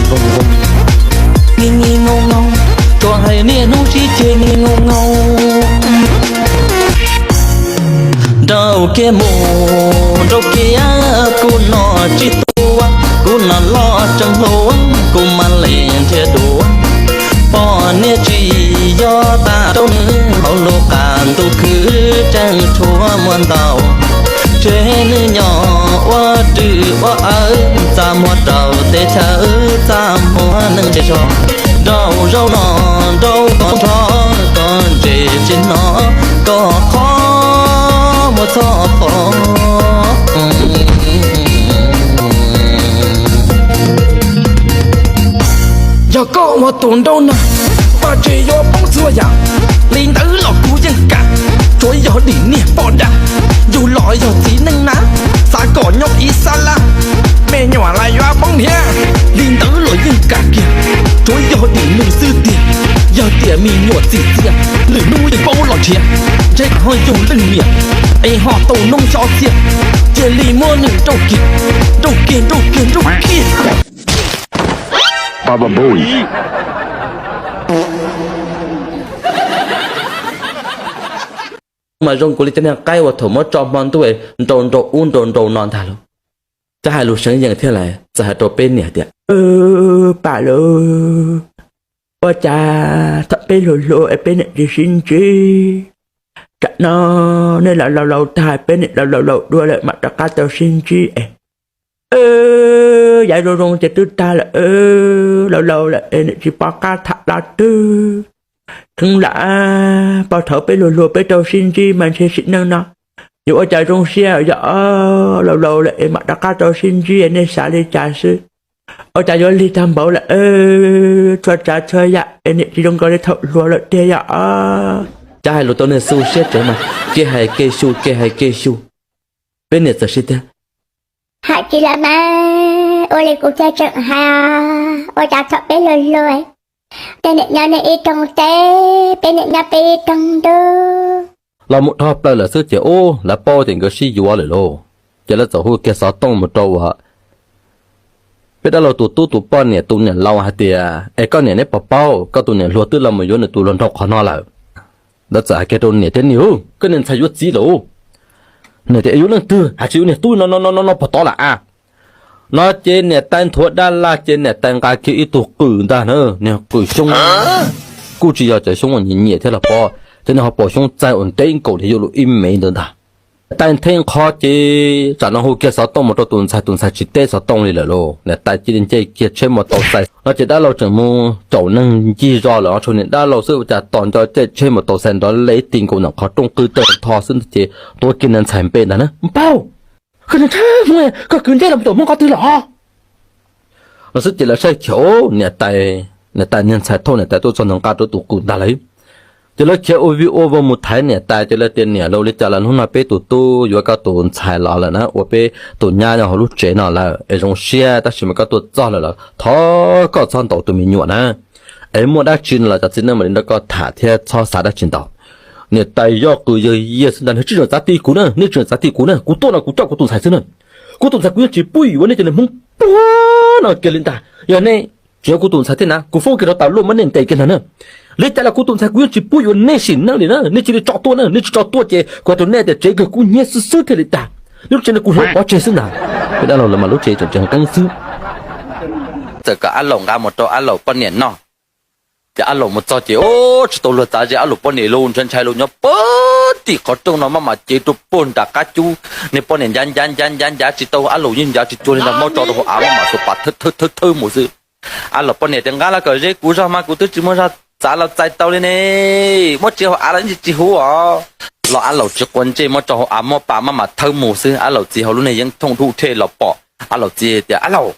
Voo voo, ni ni ngoo ngoo, tuam hais niaj hnub sib ceg ni ngoo ngoo. Nrau kiag mus, nrau kiag kuv no tsis tua, kuv no los tseem hluas, kuv mam li nrhiav dua. Poj niam tsis yog tas rau nws, hauv lub qab ntuj khwv tseem tshuav muaj ntau. Tseg nws nyob ua rwg ua awv, txaj muag rau teb chaws txaj muag neeg zej zog. Nrau zaum no nrau koj nrho, koj ntse tsis hnov, koj qhov muag txhob pom. Yog koj ua tus nrau no, vaj tse yuav poob txhua yam. Li ntawd los kuv yeej kam, tsuav yog dim niag poj daj, yug los yog txiv neej na, xav kom nyob ib sab laj, me nyuam los yuav poob niam. Li ntawd los yeej kam kiag, tsuav yog dim nws xwb tiag. Yog tias me nyuam txim txiaj, lwm hnub yeej paub los nrhiav, ntshe ho yug leej niam, es ho tau noob xyob txiaj. Cia li muab nws nrauj kiag, nrauj kiag, nrauj kiag, nrauj kiag. Mas zoo kuv li cov niag qaib uas thaum muab tso hmo ntuj nrau nrau ub nrau nrau no ntag lauj. Cov hais lus seev yees thiab lawm txawm hais rau peb niam tias, Pam lauj, ua cas thaum peb hluas hluas es peb niam tsis sib ntsib, tsam no nej los laus laus tag peb niam los laus laus dua lawm mam rov qab tau sib ntsib es. Yav zoo zoo ces twb tag lawm, laus laus lawm es niam tsis pom qab tham los twg. Kheev lam, pog thaum peb hluas hluas peb tau sib ntsib mas ntshe sim neej no yuav ua cas zoo siab, yog laus laus lawm es mam rov qab tau sib ntsib, nej xav li cas xwb? Ua cas yuav lig tag npaum lawm, txhua tsav txhua yam es niam tsis zoo nkaus li thaum hluas lawm tiag yom? Cov hais lus tau niag xu siab tsev mas kev hais kev xyu, kev hais kev xyu. Peb niam txawm sib tiag, hais tsis lawm mas, ua li kuv thiaj tseem hais, ua cas thaum peb hluas hluas, tej niam nyob nej ib rooj teb, peb niam nyob peb ib rooj ntuj. Los mus dhau plaws lawm xwb ces ub, lawv paub tias nkawd sib yuav lawm lauj. Ces lawv txawm hu kiag xov tooj mus rau peb dab laug tus tub tus poj niam tus niam laus hais tias, Es koj niam, neb puas paub koj tus niam hluas twb los mus yuav nws tus hluas nraug qhov no lawm? Lawv txawm hais kiag rau niam tias, Niam, koj niag ntxhais yuav txiv lawm. Niam tias, Es yuav leej twg? Hais tsis yuav niag tub no no no no no puag tod lawm a. No ces niam tais nthuav dab laj ces niam tais nqa kiag ib tug qws ntag na, niag qws xyoob, kuj tsis yog cov xyoob uas nyiam nyiam thiab los pob, ces nws ho pom xyoob txaij uas ntev nkaus li yuav luag ib mev ntawd ntag. Niam tais nthe nqho ces tsam no hu kiag xov tooj mus rau tus ntxhais, tus ntxhais tsis teb xov tooj li lawm lauj. Niam tais cia li nce kiag tsheb mus tau xais no ces dab laug tseem mus caum neeg ncig zos lawm, tshuav niam dab laug xwb ua cas tos nco caij tsheb mus tau xais nrov li ti nkaus ntawm qhov rooj qw tawg tho xwb ces tuav kiag niag ntxhais npe ntag na, Npauj, koj niag ntshav Hmoob, koj kwv nteb los mus caum Hmoob qhov twg lawm? No xwb ces lawv saib khiav, niam tais, niam tais niag ntxhais thauj niam tais tuaj txog ntawd nqa rau tus qws ntag lauj. Ces lawv khiav ua vij ua voog mus thaiv niam tais ces lawv tias, Niam, ua li cas los hnub no peb tus tub yuav koj tus ntxhais los lawm na, ua peb tus nyab nyob hauv lub tsev no lawm es zoo siab, tab sis mas koj tuaj txog lawm los thov koj txhob ntaus tus me nyuam na, es muaj dab tsi no los cov txiv neej mam li nrog koj tham thiab txhob xav dab tsi ntau. Niam tais yog qws yawg yias xwb ntag, Nej tsis txhob txav ti kuv na, nej tsis txhob txav ti kuv na, kuv tuaj no kuv coj kuv tus ntxhais xwb na. Kuv tus ntxhais kuv yeej tsis pub yuav nej cov niag Hmoob puag no kiag li ntag. Yog nej tsis yuav kuv tus ntxhais thiab na kuv foob kiag rau tas luaj muab nej ntes kiag ntag na. Li cas los kuv tus ntxhais kuv yeej tsis pub yuav nej sim neej li na, nej cia li tso tuaj na, nej tsis tso tuaj ces kuv hais rau nej tias tsev kawg kub hnyiab xwb xwb thiaj li tag. Lub tsev no kuv hloov pov tseg xwb ntag. Peb dab laug lawv mas lub tsev tseem tseem qeeb xwb. Txawm kom Ab Laum nqa mus rau Ab Laum poj niam noj. Ces Ab Laum mus txog ces ub, tsis tau luag txav ze Ab Laum poj niam li, ntshai ntshai li nyob puag tim qhov rooj no maj mam cev rau puag nram qab cub. Niag poj niam ncav ncav ncav ncav ncav tsis tau, Ab Laum yeej ncav tsis cuag li ntag, muab tso rau hauv av maj mam xuas pas thawb thawb thawb thawb mus xwb. Ab Laum poj niam tias, Nqa los kom ze kuv zog mas kuv twb tsis muaj zog txav los txais tau li ne. Muab tso hauv av los yeej tsis huv os. Los Ab Laum tsis quav ntsej, muab tso hauv av muab pas maj mam thawb mus xwb. Ab Laum txiv hauv lub niag yeeb thooj dub rhe los pom. Ab Laum txiv tias, Ab Laum,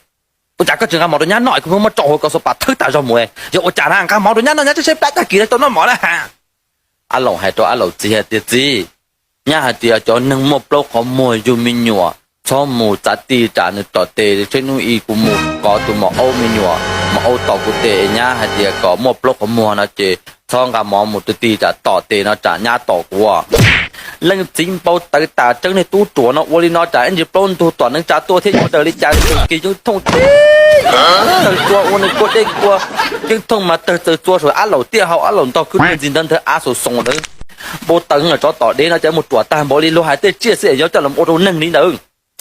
ua cas koj tsis nqa mov rau nyab noj, kuv pheej muab tso hauv ko xuas pas thawb tas zog mus, yog ua cas na? Nqa mov rau nyab noj, nyab twb saib plab tag kis tau noj mov na. Ab Laum hais rau Ab Laum txiv hais tias, Txiv, nyab hais tias cov neeg muaj plaub qhov muag yug me nyuam txhob mus txav ti tsam nws tom tes, tseb hnub ib kuv mus kov tus maum aub me nyuam, maum aub tom kuv tes, nyab hais tias kom muaj plaub qhov muag no ces txhob nqa mov mus ti tsam tom tes no tsam nyab tom kuv. Leej txiv npau taws tas, tseeb niag tub ruam no ua li no tsam ib ntsis plaub ntug tom neev tsa tuaj thiab yuav daws li cas, kis yeeb thooj tib Tawg tsua ua nws kua dej kua, ceeb thooj mas tawg txaws tsua saum ab laum tiaj hau ab laum ntog khwb ntxig ntawd ntawd av xoom xoom ntawd. Npau taws tsov tom dev no cas mus ruam tag npaum li luag hais tej tsiaj xwb es yuav coj los ua rau neeg li ntawd.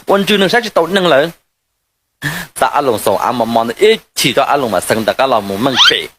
Ua ntsws neeg saib tsis tau neeg lawm. Xa ab laum xoom av mos mos ntawd ib chim rau ab laum mas xeev rov qab los mus meej pem.